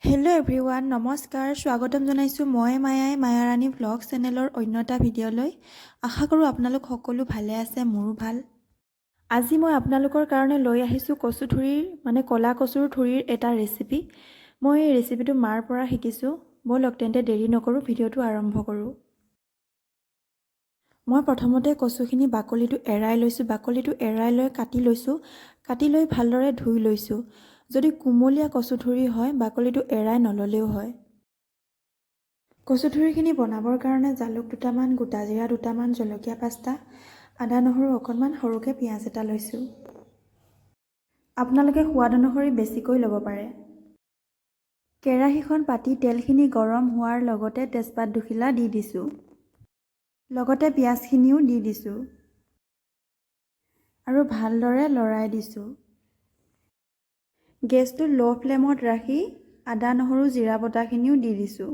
Hello' everyone, নমস্কাৰ। স্বাগতম জনাইছোঁ মই মায়াই মায়াৰাণী ভ্লগ চেনেলৰ অন্য এটা ভিডিঅ'লৈ। আশা কৰোঁ আপোনালোক সকলো ভালে আছে। মোৰো ভাল। আজি মই আপোনালোকৰ কাৰণে লৈ আহিছোঁ কচু থুৰিৰ, মানে ক'লা কচুৰ থুৰিৰ এটা ৰেচিপি। মই এই ৰেচিপিটো মাৰ পৰা শিকিছোঁ। ব'লক তেন্তে, দেৰি নকৰোঁ, ভিডিঅ'টো আৰম্ভ কৰোঁ। মই প্ৰথমতে কচুখিনি বাকলিটো এৰাই লৈছোঁ। বাকলিটো এৰাই লৈ কাটি লৈছোঁ। কাটি লৈ ভালদৰে ধুই লৈছোঁ। যদি কুমলীয়া কচু থুৰি হয়, বাকলিটো এৰাই নল'লেও হয়। কচু থুৰিখিনি বনাবৰ কাৰণে জালুক দুটামান, গোটা জিৰা দুটামান, জলকীয়া পাঁচটা, আদা নহৰু অকণমান, সৰুকৈ পিঁয়াজ এটা লৈছোঁ। আপোনালোকে সোৱাদ অনুসৰি বেছিকৈ ল'ব পাৰে। কেৰাহীখন পাতি তেলখিনি গৰম হোৱাৰ লগতে তেজপাত দুখিলা দি দিছোঁ। লগতে পিঁয়াজখিনিও দি দিছোঁ আৰু ভালদৰে লৰাই দিছোঁ। গেছটো ল' ফ্লেমত ৰাখি আদা, নহৰু, জিৰা বটাখিনিও দি দিছোঁ।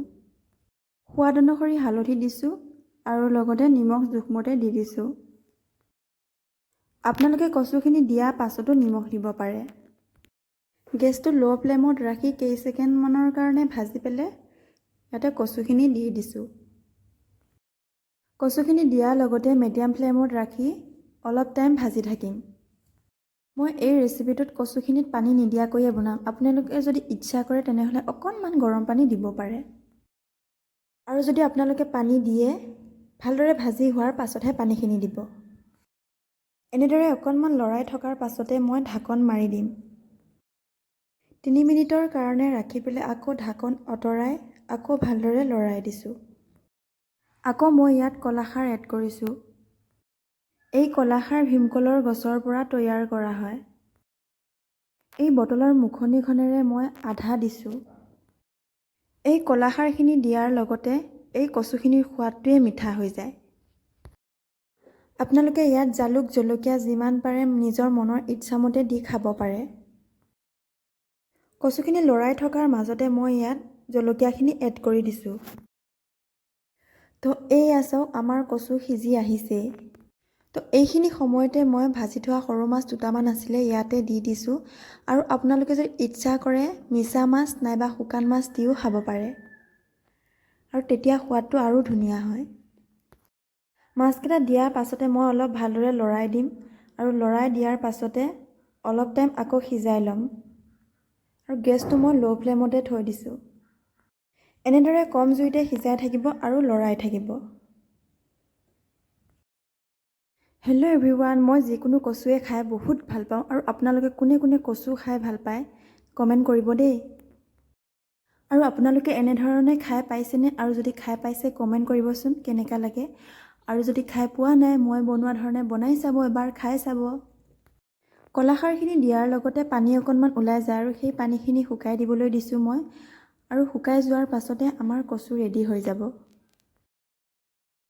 সোৱাদ অনুসৰি হালধি দিছোঁ আৰু লগতে নিমখ জোখমতে দি দিছোঁ। আপোনালোকে কচুখিনি দিয়াৰ পাছতো নিমখ দিব পাৰে। গেছটো ল' ফ্লেমত ৰাখি কেইছেকেণ্ডমানৰ কাৰণে ভাজি পেলাই ইয়াতে কচুখিনি দি দিছোঁ। কচুখিনি দিয়াৰ লগতে মিডিয়াম ফ্লেমত ৰাখি অলপ টাইম ভাজি থাকিম। মই এই ৰেচিপিটোত কচুখিনিত পানী নিদিয়াকৈয়ে বনাম। আপোনালোকে যদি ইচ্ছা কৰে, তেনেহ'লে অকণমান গৰম পানী দিব পাৰে। আৰু যদি আপোনালোকে পানী দিয়ে, ভালদৰে ভাজি হোৱাৰ পাছতহে পানীখিনি দিব। এনেদৰে অকণমান লৰাই থকাৰ পাছতে মই ঢাকন মাৰি দিম। 3 মিনিটৰ কাৰণে ৰাখি পেলাই আকৌ ঢাকন আঁতৰাই আকৌ ভালদৰে লৰাই দিছোঁ। আকৌ মই ইয়াত কলাখাৰ এড কৰিছোঁ। এই কলাখাৰ ভীমকলৰ গছৰ পৰা তৈয়াৰ কৰা হয়। এই বটলৰ মুখনিখনেৰে মই আধা দিছোঁ। এই কলাখাৰখিনি দিয়াৰ লগতে এই কচুখিনিৰ সোৱাদটোৱে মিঠা হৈ যায়। আপোনালোকে ইয়াত জালুক, জলকীয়া যিমান পাৰে নিজৰ মনৰ ইচ্ছামতে দি খাব পাৰে। কচুখিনি লৰাই থকাৰ মাজতে মই ইয়াত জলকীয়াখিনি এড কৰি দিছোঁ। তো এইয়া চাওক, আমাৰ কচু সিজি আহিছেই। তো এইখিনি সময়তে মই ভাজি থোৱা সৰু মাছ দুটামান আছিলে, ইয়াতে দি দিছোঁ। আৰু আপোনালোকে যদি ইচ্ছা কৰে, মিছা মাছ নাইবা শুকান মাছ দিও খাব পাৰে আৰু তেতিয়া সোৱাদটো আৰু ধুনীয়া হয়। মাছকেইটা দিয়াৰ পাছতে মই অলপ ভালদৰে লৰাই দিম আৰু লৰাই দিয়াৰ পাছতে অলপ টাইম আকৌ সিজাই ল'ম আৰু গেছটো মই ল' ফ্লেমতে থৈ দিছোঁ। এনেদৰে কম জুইতে সিজাই থাকিব আৰু লৰাই থাকিব। হেল্ল' এভৰিৱান, মই যিকোনো কচুৱে খাই বহুত ভাল পাওঁ। আৰু আপোনালোকে কোনে কোনে কচু খাই ভাল পায়, কমেণ্ট কৰিব দেই। আৰু আপোনালোকে এনেধৰণে খাই পাইছেনে? আৰু যদি খাই পাইছে, কমেণ্ট কৰিবচোন কেনেকুৱা লাগে। আৰু যদি খাই পোৱা নাই, মই বনোৱা ধৰণে বনাই চাব, এবাৰ খাই চাব। কলাখাৰখিনি দিয়াৰ লগতে পানী অকণমান ওলাই যায় আৰু সেই পানীখিনি শুকাই দিবলৈ দিছোঁ মই। আৰু শুকাই যোৱাৰ পাছতে আমাৰ কচু ৰেডি হৈ যাব।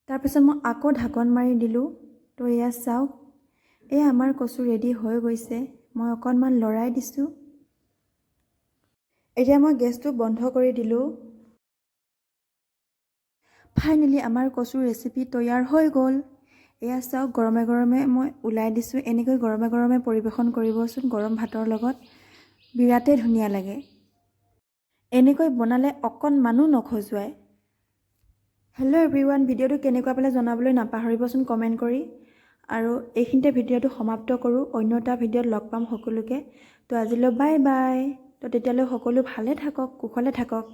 তাৰপিছত মই আকৌ ঢাকন মাৰি দিলোঁ। তো এয়া চাওক, এই আমাৰ কচু ৰেডি হৈ গৈছে। মই অকণমান লৰাই দিছোঁ। এতিয়া মই গেছটো বন্ধ কৰি দিলোঁ। ফাইনেলি আমাৰ কচুৰ ৰেচিপি তৈয়াৰ হৈ গ'ল। এয়া চাওক, গৰমে গৰমে মই ওলাই দিছোঁ। এনেকৈ গৰমে গৰমে পৰিৱেশন কৰিবচোন গৰম ভাতৰ লগত, বিৰাটেই ধুনীয়া লাগে। এনেকৈ বনালে অকণমানো নখজুৱায়। হেল্ল' এভৰিৱান, ভিডিঅ'টো কেনেকুৱা পালে জনাবলৈ নাপাহৰিবচোন কমেণ্ট কৰি। আৰু এইখিনিতে ভিডিঅ'টো সমাপ্ত কৰোঁ। অন্য এটা ভিডিঅ'ত লগ পাম সকলোকে। তো আজিলৈ বাই বাই। তো তেতিয়ালৈ সকলো ভালে থাকক, কুশলে থাকক।